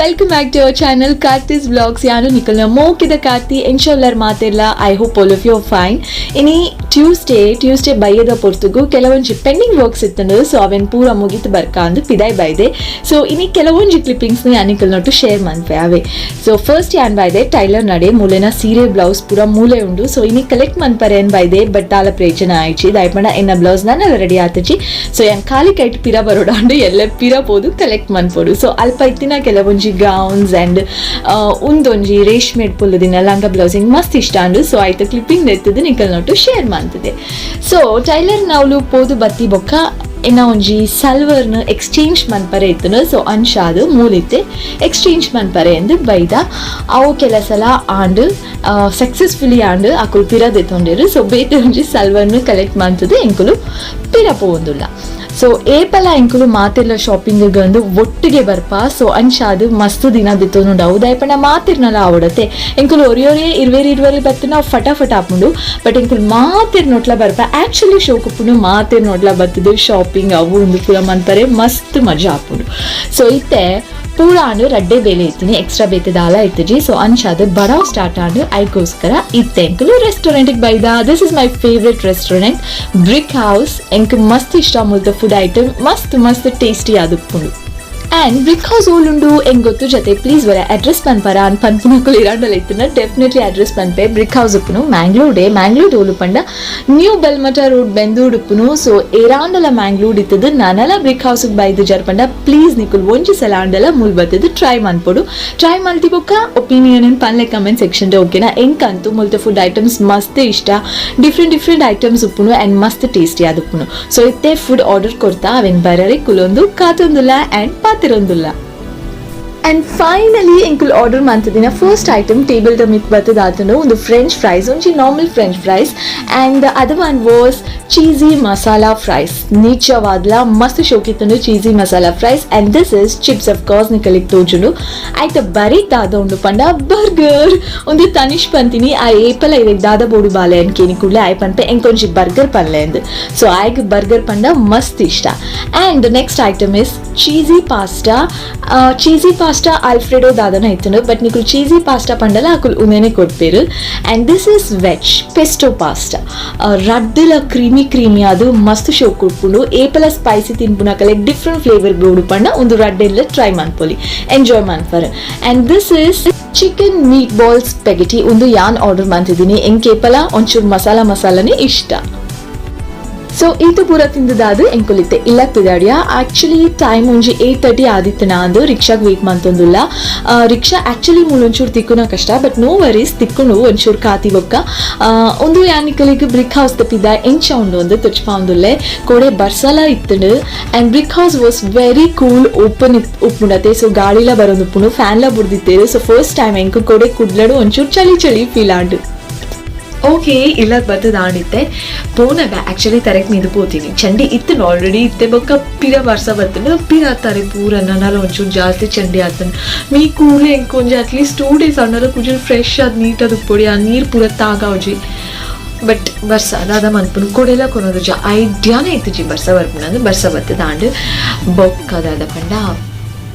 Welcome back to our channel Karthi's vlogs. ಯಾನು ನಿಕಲ್ನ ಮೋಕಿದ ಕಾರ್ತಿ. ಎಂಚೋಲ್ಲರ್ ಮಾತೆರ್ಲ? I hope all of you fine. ಇನಿ Tuesday. Tuesday ಬಯ್ಯದ ಪೊರ್ತುಗು ಕೆಲವೊಂಜಿ ಪೆಂಡಿಂಗ್ ವರ್ಕ್ಸ್ ಇತ್ತಂಡು. ಸೊ ಅವೆನ್ ಪೂರ ಮುಗಿತು ಬರ್ಕ ಅಂದು ಪಿದಾಯ್ ಬೈದೆ. ಸೊ ಇನಿ ಕೆಲವೊಂಜಿ ಕ್ಲಿಪ್ಪಿಂಗ್ಸ್ ಯಾನಿಕಲ್ ನೊಟ್ಟು ಶೇರ್ ಮನ್ಪೆ ಅವೆ. ಸೊ ಫಸ್ಟ್ ಯಾನ್ ಬೈದೆ ಟೈಲರ್ ನಡೆ. ಮೂಲೆನ ಸೀರೆ, ಬ್ಲೌಸ್ ಪೂರ ಮೂಲೆ ಉಂಡು. ಸೊ ಇನಿ ಕಲೆಕ್ಟ್ ಮನ್ಪರೆ ಏನ್ ಬೈದೆ, ಬಟ್ ದಾಲ ಪ್ರಯೋಜನ ಆಯ್ಚಿ. ದಾಯಪಂಡ ಎನ್ನ ಬ್ಲೌಸ್ ನಾನೆಲ್ಲ ರೆಡಿ ಆತಜಿ. ಸೊ ಯಾನ್ ಖಾಲಿ ಕೈಟ್ ಪಿರ ಬರೋಡಾಂಡು ಎಲ್ಲ ಪಿರ ಪೋದು ಕಲೆಕ್ಟ್ ಮನ್ಪೊಡು. ಸೊ ಅಲ್ಪ ಇತ್ತಿನ ಕೆಲವೊಂಜಿ ಗೌನ್ಸ್ ಅಂಡ್ ಉಂದೊಂಜಿ ರೇಷ್ಮೆ ಪುಲ್ಲುದಿನ ಲಂಗ ಬ್ಲೌಸ್ ಇಂಗ್ ಮಸ್ತ್ ಇಷ್ಟ ಅಂಡು. ಸೊ ಆಯ್ತು, ಕ್ಲಿಪ್ಪಿಂಗ್ ಎತ್ತದು ನಿಕಲ್ ನೊಟ್ಟು ಶೇರ್ ಮಾಡ್ತದೆ. ಸೊ ಟೈಲರ್ ನಾವ್ಲು ಪೋದು ಬತ್ತಿ ಬೊಕ್ಕ ಎನ್ನ ಒಂಜಿ ಸಲ್ವರ್ನ ಎಕ್ಸ್ಚೇಂಜ್ ಮನ್ಪರೆ ಇತ್ತನು. ಸೊ ಅಂಶಾದು ಮೂಲಿತ್ತೆ ಎಕ್ಸ್ಚೇಂಜ್ ಮನ್ಪರೆ ಎಂದು ಬೈದ. ಅವು ಕೆಲಸಲ ಆಂಡ್ ಸಕ್ಸಸ್ಫುಲಿ ಆಂಡ್ ಅಕುಲು ಪಿರ ದೆತ್ತೊಂಡೆರು. ಸೊ ಬೇತೆ ಒಂಜಿ ಸಲ್ವರ್ನ ಕಲೆಕ್ಟ್ ಮಾಡ್ತದೆ ಎಂಕುಲು ಪಿರ ಪೋವೊಂದುಲ್ಲ. ಸೊ ಏಪಲ ಎಂಕುಲು ಮಾತೆಲ್ಲ ಶಾಪಿಂಗ್ ಗಂದು ಒಟ್ಟಿಗೆ ಬರ್ಪ. ಸೊ ಅಂಚಾದು ಮಸ್ತ್ ದಿನ ದಿತ್ತೊಂದುಂಡು. ದಾಯಪಂಡ ಮಾತಿರ್ನಲ ಆವಡತೆ. ಎಂಕುಲು ಒರಿಯೊರಿಯೇ ಇರ್ವೇರಿ ಇರ್ವೇರಿ ಬತ್ತು ನಾವು ಫಟ ಫಟ ಆಪುಂಡು. ಬಟ್ ಎಂಕುಲು ಮಾತಿರ್ ನೋಟ್ಲ ಬರ್ಪ. ಆಕ್ಚುಲಿ ಶೋಕುಪ್ಪುಂಡು ಮಾತಿರ್ ನೋಟ್ಲ ಬತ್ತದು. ಶಾಪಿಂಗ್ ಅವು ಉಂದು ಪೂರ ಮನ್ಪರೆ ಮಸ್ತ್ ಮಜಾ ಆಪುಂಡು. ಸೊ ಇತ್ತೆ ಪೂರ ಆಂಡು ರಡ್ಡೆ ಬೇಲೆ ಇತ್ತೀನಿ, ಎಕ್ಸ್ಟ್ರಾ ಬೇತೆ ದಾಲ ಇತ್ತಜಿ. ಸೊ ಅಂಚಾದ ಬಡಾವ್ ಸ್ಟಾರ್ಟ್ ಆಂಡು. ಐಕೋಸ್ಕರ ಇತ್ತೆ ಎಂಕುಲು ರೆಸ್ಟೋರೆಂಟ್ಗೆ ಬೈದ. This is my favourite restaurant, Brick House. ಎಂಕ್ ಮಸ್ತ್ ಇಷ್ಟ. ಮುಲ್ತ ಫುಡ್ ಐಟಮ್ ಮಸ್ತ್ ಮಸ್ತ್ ಟೇಸ್ಟಿ ಆದುಪ್ಪುಂಡು. ಆ್ಯಂಡ್ ಬ್ರಿಕ್ ಹೌಸ್ ಓಲುಂಡು ಎಂಗ್ ಗೊತ್ತು ಜೊತೆ ಪ್ಲೀಸ್ ವರ ಅಡ್ರೆಸ್ ಪನ್ಪರ ಅನ್ ಪನ್ಪುನಕುಲು ಇರಾಂಡಲ ಇತ್ತಿನ ಡೆಫಿನೆಟ್ಲಿ ಅಡ್ರೆಸ್ ಪನ್ಪೆ. ಬ್ರಿಕ್ ಹೌಸ್ ಉಪ್ಪುನು ಮ್ಯಾಂಗ್ಳೂಡೆ. ಮ್ಯಾಂಗ್ಳೂರ್ ಓಲು ಪಂಡ ನ್ಯೂ ಬೆಲ್ಮಠ ರೋಡ್ ಬೆಂದೂರ್ ಉಪ್ಪುನು. ಸೊ ಏರಾಂಡಲ ಮ್ಯಾಂಗ್ಳೂರ್ ಇತ್ತದು ನನಲ ಬ್ರಿಕ್ ಹೌಸ್ ಬೈದು ಜರ್ ಪಂಡ ಪ್ಲೀಸ್ ನಿಕುಲ್ ಒಂಜಿ ಸಲ ಆಂಡಲ ಮೂಲ್ ಬತ್ತದು ಟ್ರೈ ಮನ್ಪೊಡು. ಟ್ರೈ ಮಲ್ತಿ ಬೊಕ್ಕ ಒಪಿನಿಯನ್ ಪನ್ಲೆ ಕಮೆಂಟ್ ಸೆಕ್ಷನ್, ಓಕೆನಾ? ಎಂಕಂತು ಮುಲ್ತ ಫುಡ್ ಐಟಮ್ಸ್ ಮಸ್ತ್ ಇಷ್ಟ. ಡಿಫ್ರೆಂಟ್ ಡಿಫ್ರೆಂಟ್ ಐಟಮ್ಸ್ ಉಪ್ಪುನು ಆ್ಯಂಡ್ ಮಸ್ತ್ ಟೇಸ್ಟಿ ಆದುಪ್ಪುನು. ಸೊ ಇತ್ತೆ ಫುಡ್ ಆರ್ಡರ್ ಕೊಡ್ತಾ ಅವೆನ್ ಬರರೆ ಕುಲೊಂದು ಕಾತೊಂದುಲ್ಲ ಆ್ಯಂಡ್ ಪಾತಿರೊಂದುಲ್ಲ. ಆ್ಯಂಡ್ ಫೈನಲಿ ಎಂಕುಲ್ ಆರ್ಡರ್ ಮಾಡ್ತಿದ್ದೀನ ಫಸ್ಟ್ ಐಟಮ್ ಟೇಬಲ್ the ಮಿತ್ ಬತ್ತದಾತನು. ಒಂದು ಫ್ರೆಂಚ್ ಫ್ರೈಸ್, ಒಂಜಿ normal French fries, and other one was cheesy masala fries. ನಿಜವಾದ್ಲ ಮಸ್ತ್ ಶೋಕಿತ್ತುಂಡು cheesy masala fries. And this is chips, of course ನಿಕಲಿಗೆ ತೋಜುಂಡು. ಆಯ್ತ ಬರೀ ದಾದ ಉಂಡು ಪಂಡ ಬರ್ಗರ್. ಒಂದು ತನಿಷ್ ಪಂತಿನಿ ಆ ಏಪಲ ಇದಕ್ಕೆ ದಾದ ಬೋಡು ಬಾಲೆ ಅನ್ಕೇನಿ ಕೂಡಲೇ ಆಯ್ ಪನ್ಪೆ ಎಂಕೊಂಜಿ ಬರ್ಗರ್ ಪನ್ಲೆ ಅಂದ್. ಸೊ ಆಯ್ಗ್ ಬರ್ಗರ್ ಪಂಡ ಮಸ್ತ್ ಇಷ್ಟ. And next item is cheesy pasta. Cheesy pasta alfredo ದಾದನ ಇತ್ತುಂಡು, ಬಟ್ ನಿಕುಲ್ ಚೀಸಿ ಪಾಸ್ಟಾ ಪಂಡಲ ಅಕುಲ್ ಉಂದೇನೆ ಕೊಡ್ಪೇರು. And this is veg pesto pasta. ರಡ್ಡುಲ creamy creamy ಅದು ಮಸ್ತ್ ಶೋಕ್ ಕೊಡ್ಪುಂಡು. ಏಪಲ ಸ್ಪೈಸಿ ತಿನ್ಪುನಕಲೆ ಡಿಫ್ರೆಂಟ್ ಫ್ಲೇವರ್ ಬೋಡು ಪಂಡ ಒಂದು ರಡ್ಡೆಲ್ಲ ಟ್ರೈ ಮನ್ಪೊಲಿ, ಎಂಜಾಯ್ ಮನ್ಪರ್. And this is chicken meat ball spaghetti. ಒಂದು ಯಾನ್ ಆರ್ಡರ್ ಮಾಡ್ತಿದ್ದೀನಿ. ಎಂಕೇಪಲ ಒಂಚೂರು ಮಸಾಲ ಮಸಾಲನೇ ಇಷ್ಟ. ಸೊ ಇದು ಪೂರ ತಿಂದದಾದು ಎಂಕುಲಿತ್ತೆ ಇಲ್ಲ ಪಿದಾಡಿಯ. ಆಕ್ಚುಲಿ ಟೈಮ್ ಒಂಜಿ 8:30 ಆದಿತ್ತು. ನಾಂದು ರಿಕ್ಷಾಗ್ ವೇಟ್ ಮಂತೊಂದುಲ್ಲ. ರಿಕ್ಷಾ ಆಕ್ಚುಲಿ ಮೂಲ ಒಂಚೂರು ತಿಕ್ಕುನ ಕಷ್ಟ, ಬಟ್ ನೋ ವರೀಸ್, ತಿಕ್ಕುಂಡು. ಒಂಚೂರು ಕಾತಿ ಬೊಕ್ಕ ಒಂದು ಯಾನಿಕಲಿಗೆ ಬ್ರಿಕ್ ಹೌಸ್ ಪಿದ ಎಂಚ ಉಂಡು ಒಂದು ತುಚ್ಪಾಂದುಲ್ಲೆ. ಕೋಡೆ ಬರ್ಸಲ ಇತ್ತುಂಡು and Brick House was very cool. Open ಉಪ್ಪುಂಡತೆ. ಸೊ ಗಾಳಿಲ ಬರೋದು ಉಪ್ಪುಂಡು, ಫ್ಯಾನ್ಲ ಬುಡ್ದಿತ್ತೇರು. ಸೊ ಫಸ್ಟ್ ಟೈಮ್ ಎಂಕು ಕೋಡೆ ಕುಡ್ಲಡು ಒಂಚೂರು ಚಳಿ ಚಳಿ ಫೀಲ್ ಆಂಡು. ಓಕೆ, ಇಲ್ಲ ಬತ್ತದ ಆಣಿತ್ತೆ ಪೋನಾಗ ಆಕ್ಚುಲಿ ತರಕ್ ಮೀದು ಪೋತೀನಿ. ಚಂಡಿ ಇತ್ತು ಆಲ್ರೆಡಿ. ಇತ್ತೆ ಬೊಕ್ಕ ಪಿರ ಬರ್ಸ ಬತ್ತಂಡು. ಪಿರ ತಾರೆ ಪೂರ ನನ್ನಲ ಒಂಚೂರು ಜಾಸ್ತಿ ಚಂಡಿ ಆತನ. ಮೀ ಕೂಡಲೇ ಎಂಕೊಂಜಿ ಅಟ್ಲೀಸ್ಟ್ 2 ಡೇಸ್ ಅಣ್ಣಲ ಕುಂಚೂರು ಫ್ರೆಶ್ ಆದ್ ನೀಟ್ ಅದು ಪೊಡಿ ಆ ನೀರು ಪೂರ ತಾಗಾವಜಿ. ಬಟ್ ಬರ್ಸ ಅದಾದ ಮನ್ಪುನು ಕೊಡೆಲ್ಲ ಕೊನೋದು ಜ ಐಡಿಯಾನೇ ಇತ್ತು ಬರ್ಸ ಬರ್ಪುನ ಅಂದ್ರೆ. ಬರ್ಸ ಬತ್ತದ ಆಂಡ್. ಬೊಕ್ಕದಾದ ಪಂಡ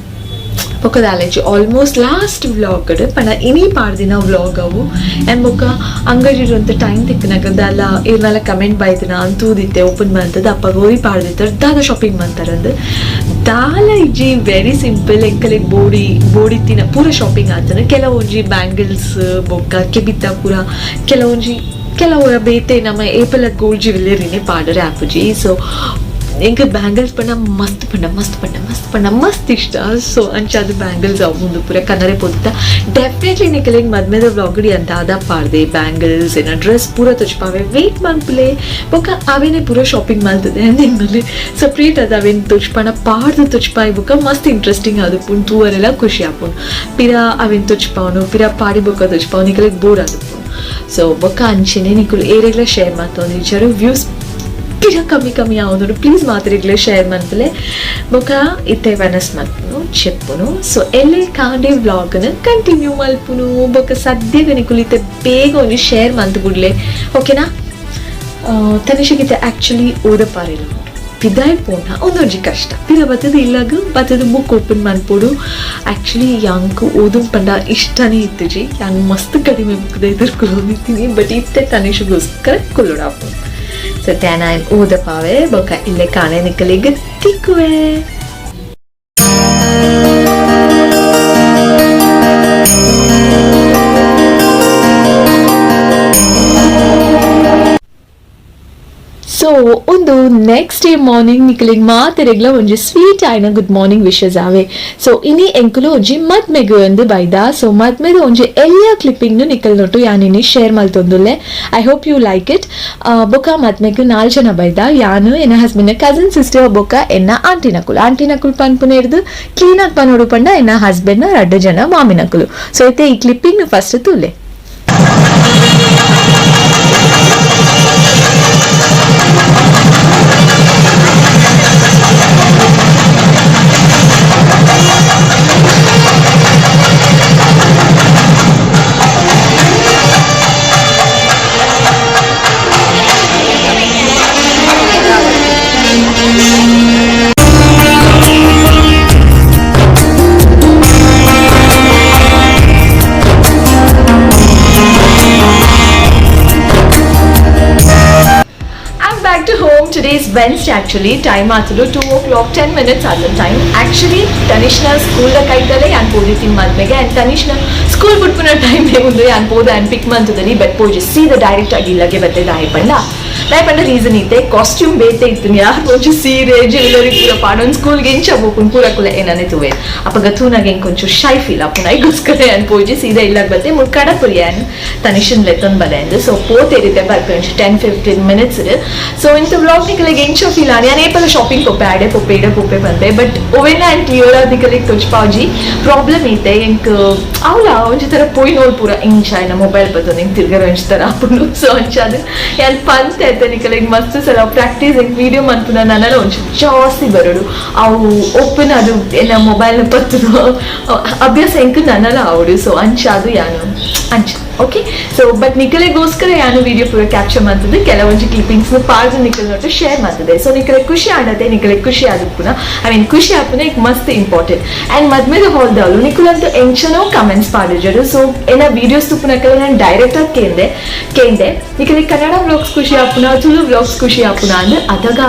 ಬೊಕ್ಕದಾಲೇಜಿ ಆಲ್ಮೋಸ್ಟ್ ಲಾಸ್ಟ್ ವ್ಲಾಗ್ ಪಂಡ ಇನಿ ಪಾಡ್ದಿನ ವ್ಲಾಗ್ ಅವು. ಆ್ಯಂಡ್ ಬೊಕ್ಕ ಅಂಗಡಿ ಟೈಮ್ ತಿಕ್ಕನಾಗ ದಾಲ ಏರ್ನಾಲ ಕಮೆಂಟ್ ಬೈದಿನ ಅಂತೂದಿತ್ತೆ ಓಪನ್ ಮಾಡ್ತದ ಅಪ್ಪ ಗೋರಿ ಪಾಡ್ದಿತ್ತಾರೆ ದಾದ ಶಾಪಿಂಗ್ ಮಾಡ್ತಾರಂದು. ದಾಲ ಇಜ್ಜಿ, ವೆರಿ ಸಿಂಪಲ್. ಎಂಕಲಿಗೆ ಬೋಡಿ ಬೋಡಿತ್ತಿನ ಪೂರ ಶಾಪಿಂಗ್ ಆತನ. ಕೆಲವೊಂಜಿ ಬ್ಯಾಂಗಲ್ಸ್ ಬೊಕ್ಕ ಕೆಬಿತ್ತ ಪೂರ ಕೆಲವೊಂಜಿ ಕೆಲವು ಬೇತೆ ನಮ್ಮ ಏಪಲ ಗೋಲ್ಡ್ ಜ್ಯುವೆಲ್ಲರಿನೇ ಪಾಡರೆ ಆಪುಜಿ. ಸೊ ಎಂಕ್ ಬ್ಯಾಂಗಲ್ಸ್ ಪಂಡ ಮಸ್ತ್ ಪಂಡ ಮಸ್ತ್ ಪಂಡ ಮಸ್ತ್ ಪಂಡ ಮಸ್ತ್ ಇಷ್ಟ. ಸೊ ಅಂಚಾದ ಬ್ಯಾಂಗಲ್ಸ್ ಅವು ಮುಂದೆ ಪೂರ ಕನ್ನರೆ ಪೊತ್ತ. ಡೆಫಿನೆಟ್ಲಿ ನಿಕಲಿಗೆ ಮದ್ಮೆದ ವ್ಲಾಗಡಿ ಅಂತ ಅದ ಪಾಡ್ದೆ. ಬ್ಯಾಂಗಲ್ಸ್ ಏನ ಡ್ರೆಸ್ ಪೂರ ತುಚ್ಪಾವೆ, ವೇಟ್ ಮನ್ಪುಲೆ. ಬೊಕ್ಕ ಅವೇನೆ ಪೂರ ಶಾಪಿಂಗ್ ಮಾಡ್ತದೆ ನಿಮ್ಮಲ್ಲಿ ಸಪ್ರೇಟ್ ಅದ ಅವೇನು ತುಚ್ಪಾಣ ಪಾಡ್ದು ತುಚ್ಪಾಯಿ. ಬೊಕ್ಕ ಮಸ್ತ್ ಇಂಟ್ರೆಸ್ಟಿಂಗ್ ಅದು ಪುಣ್ ತೂವರೆಲ್ಲ ಖುಷಿ ಆಪುಂಡು. ಪಿರ ಅವೇನು ತುಚ್ಪಾವನು ಪಿರ ಪಾಡಿ ಬೊಕ್ಕ ತುಚ್ಪಾವ್ ನಿಕಲಿಗೆ ಬೋರ್ ಆದುಪ್ಪುಂಡು. ಸೊ ಬೊಕ್ಕ ಅಂಚೆನೆ ನಿಕುಲು ಏರೆಗ್ಲ ಶೇರ್ ಮಾಡ್ತೊಂದು ಇಜ್ಜಾರು, ವ್ಯೂಸ್ ಪಿರ ಕಮ್ಮಿ ಕಮ್ಮಿ ಆವೊಂದುಂಡು. ಪ್ಲೀಸ್ ಮಾತ್ರೆಗ್ಲ ಶೇರ್ ಮನ್ಪುಲೆ. ಬೊಕ್ಕ ಇತ್ತೆ ವನಸ್ ಮನ್ಪುನು ಚೆಪ್ಪುನು. ಸೊ ಎಲ್ಲೆ ಕಾಂಡೆ ವ್ಲಾಗ್ನ ಕಂಟಿನ್ಯೂ ಮಲ್ಪುನು. ಬೊಕ್ಕ ಸದ್ಯಗ ನಿಕುಲು ಇತ್ತೆ ಬೇಗ ಒಂಜಿ ಶೇರ್ ಮಂತ್ ಬುಡ್ಲೆ, ಓಕೆನಾ? ತನಿಷಗಿತ್ತೆ ಆಕ್ಚುಲಿ ಓದಪಾರಿಲ್ಲ. ಪಿದಾಯ್ ಪೋನ ಒಂದೊಂಜಿ ಕಷ್ಟ ಪಿರ ಬತ್ತದ ಇಲ್ಲಾಗ ಬತ್ತದ ಬುಕ್ ಓಪನ್ ಮನ್ಪೊಡು. ಆ್ಯಕ್ಚುಲಿ ಯಾಂಕ್ ಓದುನ್ ಪಂಡ ಇಷ್ಟನೇ ಇತ್ತುಜಿ, ಯಾಂಗ್ ಮಸ್ತ್ ಕಡಿಮೆ ಬುಕ್ದ ಎದುರು ಕುಲ್ಲೊಂದಿತ್ತೀನಿ, ಬಟ್ ಇತ್ತೆ ತನಿಷಗೋಸ್ಕರ ಕುಲ್ಲೊಡಾಪು. ಸೊ ತ್ಯಾನ ಓದಪಾವೆ ಬೊಕ ಇಲ್ಲೇ ಕಾಣೆ ನಿಕ್ಕಲಿಗೆ ತಿಕ್ಕುವೆ. ಸೊ ಒಂದು next day morning ನಿಕಲಿಗೆ ಮಾತೆರೆಗ್ಲ ಒಂಜಿ ಸ್ವೀಟ್ ಆಯ್ನ good morning wishes ಆವೆ. ಸೊ ಇನಿ ಎಂಕುಲು ಒಂಜಿ ಮದ್ಮೆಗು ಒಂದು ಬೈದ. ಸೊ ಮದ್ಮೆದ ಒಂಜಿ ಎಲ್ಲ ಕ್ಲಿಪ್ಪಿಂಗ್ ನಿಕಲ್ nut ಯಾನಿನಿ share ಮಲ್ತೊಂದುಲ್ಲೆ. I hope you like it. ಬೊಕ ಮದ್ಮೆಗು 4 ಜನ ಬೈದ, ಯಾನು ಎನ್ನ husband cousin sister ಬೊಕ ಎನ್ನ ಆಂಟಿನಕುಲು. ಆಂಟಿನಕುಲು ಪನ್ಪುನ ಹಿಡ್ದು ಕ್ಲೀನ್ ಆಗಿ ಪನೋಡು ಪಂಡ ಎನ್ನ ಹಸ್ಬೆಂಡ್ 2 ಜನ ಮಾಮಿನಕುಲು. ಸೊ ಇತ್ತೆ ಈ ಕ್ಲಿಪ್ಪಿಂಗ್ ಫಸ್ಟ್ ತೂಲೆ. Wednesday actually, time ಆತಲು 2:10 ಆದ ಟೈಮ್. ಆ್ಯಕ್ಚುಲಿ ತನಿಷ್ನ ಸ್ಕೂಲ್ದ ಕೈತಲೆ ಯಾನ್ ಪೋದಿತ್ತೀನಿ ಮದ್ಮೆಗೆ. ಆ್ಯಂಡ್ ತನಿಷ್ನ ಸ್ಕೂಲ್ ಬಿಟ್ಪುನ ಟೈಮ್ ಒಂದು ಯಾನ್ ಪೋದ ಆ್ಯಂಡ್ ಪಿಕ್ ಮಂತದಲ್ಲಿ, ಬಟ್ ಪೋಜಿ ಸೀದ ಡೈರೆಕ್ಟ್ ಆಗಿ ಇಲ್ಲಗೆ ಬತ್ತೆ. ದಾಯಿ ಪಂಡ ದಾಯಿ ಪಂಡ ರೀಸನ್ ಇತ್ತೆ ಕಾಸ್ಟ್ಯೂಮ್ ಬೇತೆ ಇತ್ತು, ಯಾರು ಒಂಚು ಸೀರೆ ಜ್ಯುವೆಲರಿ ಪೂರ ಪಾಡೊಂದು ಸ್ಕೂಲ್ಗೆ ಇಂಚ ಬೋಪುನ್ ಪೂರ ಕುಲ ಏನನೆ ತುವೆ ಅಪಗ ತೂನಾಗ ಎಂಕ್ ಒಂಚು ಶೈ ಫೀಲ್ ಆಪುನ ಐಗೋಸ್ಕರ ಯಾನ್ ಪೋಜಿ ಸೀದಾ ಇಲ್ಲಾಗ ಬತ್ತೆ. ಮುಟ್ಕಡ ಪುರಿ ಯಾನ್ ತನಿಷನ್ ಲೆತ್ತೊಂದು ಬಲೆ ಅಂದು. ಸೊ ಪೋತೇರಿತೆ ಬರ್ಪೆ ಒಂಚು 10-15 ಮಿನಿಟ್ಸ್. ಸೊ ಇಂಥ ವ್ಲಾಗ್ ನಿಕಲಿಗೆ ಎಂಚ ಫೀಲ್ ಆನೆ ಯಾನ್ ಏಪಲ ಶಾಪಿಂಗ್ ಪೊಪ್ಪೆ ಆಡೆ ಪೊಪ್ಪೆ ಇಡೆ ಪೊಪ್ಪೆ ಬಂದೆ, ಬಟ್ ಒವೆನ ಆ್ಯಂಡ್ ಕ್ಲಿಯರ್ ನಿಕಲಿಗೆ ತೊಜ್ಪಾಜಿ ಪ್ರಾಬ್ಲಮ್ ಐತೆ ಎಂಕ್ ಅವಲ ಒಂಜಿ ಥರ ಪೋಯ್ ನೋಡ್ ಪೂರ ಇಂಚ ಎನ್ನ ಮೊಬೈಲ್ ಬತ್ತೊಂದು ಹಿಂಗೆ ತಿರ್ಗರ ಒಂಜಿ ಥರ ಆಪುಂಡು. ಸೊ ಅಂಚಾದ ಯಾನ್ ಪಂತ ಐತೆ ನಿಕಲಿಗೆ ಮಸ್ತ್ ಸಲ ಪ್ರಾಕ್ಟೀಸ್ ಎಂಕ್ ವೀಡಿಯೋ ಮನ್ಪುನ ನನಲ ಒಂಚು ಜಾಸ್ತಿ ಬರೋಡು ಅವು ಓಪನ್ ಅದು ಎನ್ನ ಮೊಬೈಲ್ ಪತ್ತುದು ಅಭ್ಯಾಸ ಎಂಕ್ ನನಲ ಆವಡು. ಸೊ ಅಂಚಾದು ಯಾನು ಅಂಚ okay. So but ನಿಕಲೆಗೋಸ್ಕರ ಯಾನು ವಿಡಿಯೋ ಪೂರ ಕ್ಯಾಪ್ಚರ್ ಮಾಡ್ತದೆ, ಕೆಲವೊಂಜಿ ಕ್ಲಿಪ್ಪಿಂಗ್ಸ್ ಪಾರ್ಟ್ ನಿಕಲ್ ನೋಟು ಶೇರ್ ಮಾಡ್ತದೆ. ಸೊ ನಿಕಲೆ ಖುಷಿ ಆಡತ್ತೆ, ನಿಕಲೆ ಖುಷಿ ಆದಪ್ಪುನ I mean ಖುಷಿ ಆಪುನ ಈಗ ಮಸ್ತ್ ಇಂಪಾರ್ಟೆಂಟ್. ಆ್ಯಂಡ್ ಮದ್ಮೆದ ಹಾಲ್ದವಳು ನಿಕುಲಂತೂ ಎಂಚನೋ ಕಮೆಂಟ್ಸ್ ಪಾಡಿಜರು. ಸೊ ಏನ ವೀಡಿಯೋಸ್ ತುಪ್ಪುನಕಲೆ ನಾನು ಡೈರೆಕ್ಟ್ ಆಗಿ ಕೇಂದೆ ಕೇಂದೆ ನಿಕಲೆ ಕನ್ನಡ ವ್ಲಾಗ್ಸ್ ಖುಷಿ ಆಪುನ ತುಳು ವ್ಲಾಗ್ಸ್ ಖುಷಿ ಆಪುನ ಅಂದ್ರೆ ಅದಾಗ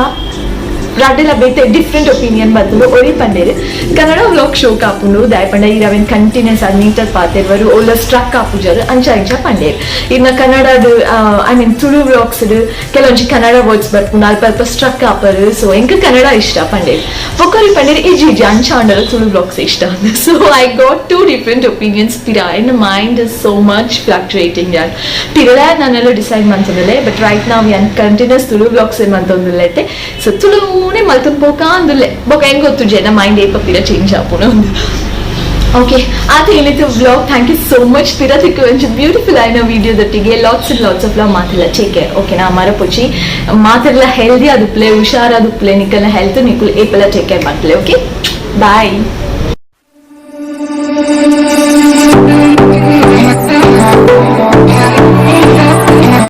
ರಡ್ಡೆಲ ಬೇತೆ ಡಿಫ್ರೆಂಟ್ ಒಪಿನಿಯನ್ ಬರ್ತದೆ. ಒರಿ ಪಂಡೇರು ಕನ್ನಡ ವ್ಲಾಗ್ ಶೋಕ್ ಆಪುಂಡು ದಾಯ ಪಂಡ ಈ ರವೆನ್ ಕಂಟಿನ್ಯೂಸ್ ಆಗಿ ನೀಟಾಗಿ ಪಾತಿರ್ವರು ಓಲ ಸ್ಟ್ರಕ್ ಆಪುಜರು ಅಂಚ ಇಂಚ ಪಂಡೇರು. ಇನ್ನು ಕನ್ನಡದ I mean Tulu vlogs ಕೆಲವೊಂಜಿ ಕನ್ನಡ ವರ್ಡ್ಸ್ ಬರ್ಪುಂಡು ಅಲ್ಪ ಅಲ್ಪ ಸ್ಟ್ರಕ್ ಆಪರು. ಸೊ ಎಂಕ್ ಕನ್ನಡ ಇಷ್ಟ ಪಂಡೇರು. ಬೊಕ್ಕರಿ ಪಂಡೇರು ಇಜಿ ಇಜಿ ಅಂಚ ಅಂಡಲ ತುಳು ವ್ಲಾಗ್ಸ್ ಇಷ್ಟ. So I got 2 different opinions ಪಿರ in mind is so much fluctuating. ಯಾನ್ ಪಿರಲ ನಾನೆಲ್ಲ ಡಿಸೈಡ್ ಮಂತೊಂದಿಲ್ಲ, ಬಟ್ ರೈಟ್ ನಾವು ಯಾನ್ ಕಂಟಿನ್ಯೂಸ್ ತುಳು ವ್ಲಾಗ್ಸ್ ಮಂತೊಂದಿಲ್ಲ ಐತೆ. ಸೊ ತುಳು ಮಲ್ತೊಂದು ಪೋಕ ಅಂದುಲ್ಲೆ ಬೊಕ ಹೆಂಗ್ ಗೊತ್ತು ಜನ ಮೈಂಡ್ ಏಪ ಪಿರ ಚೇಂಜ್ ಆಪುನ. ಓಕೆ ಆತ ಏನಿತ್ತು vlog. Thank you so much ಪಿರ ತಿಕ್ಕು ಒಂಚು ಬ್ಯೂಟಿಫುಲ್ ಆಯ್ನ ವಿಡಿಯೋ ದೊಟ್ಟಿಗೆ lots and lots of love ಮಾತಿಲ್ಲ. ಟೇಕ್ ಕೇರ್ ಓಕೆನಾ. ಮರ ಪೊಚ್ಚಿ ಮಾತಿರ್ಲ ಹೆಲ್ದಿ ಆದುಪ್ಲೆ ಹುಷಾರಾದುಪ್ಲೆ ನಿಕಲ್ನ ಹೆಲ್ತ್ ನಿಕುಲ್ ಏಪಲ ಟೇಕ್ ಕೇರ್ ಮಾಡ್ತಲೆ. Okay bye.